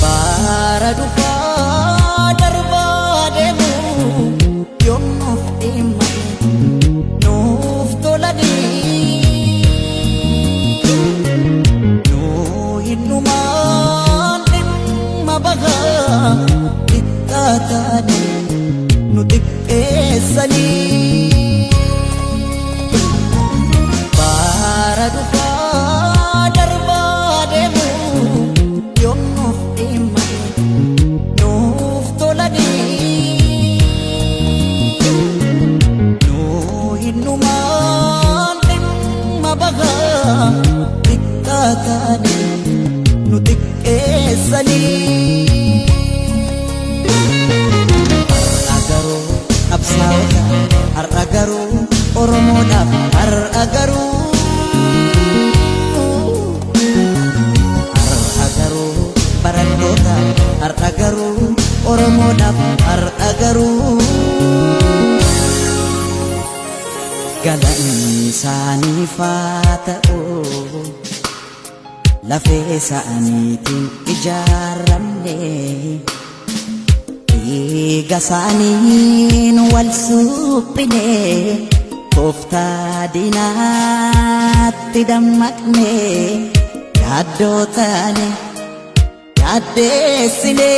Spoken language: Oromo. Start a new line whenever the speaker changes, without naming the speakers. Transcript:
Bara dhufaa darbaa deemu yoom nuuf dhimma nuuf tolanii nuu hinnumaan dhimma bahaa xiqqaa taane nu xiqqeessanii. Bara dhufaa darbaa deemu yoom nuuf dhimma nuuf tolanii nuu hinnumaan dhimma bahaa xiqqaa taane nu xiqqeessanii. Har'a garuu qabsaa'ota, har'a garuu Oromoodhaaf, har'a garuu, har'a garuu barattoota, har'a garuu Oromoodhaaf, har'a garuu galanni isaaniif haa ta'u, lafee isaaniitiin ijaaramne, dhiiga isaaniin wal suphine, tooftaa diinaatti dammaqne, yaaddoo taane yaaddeessine.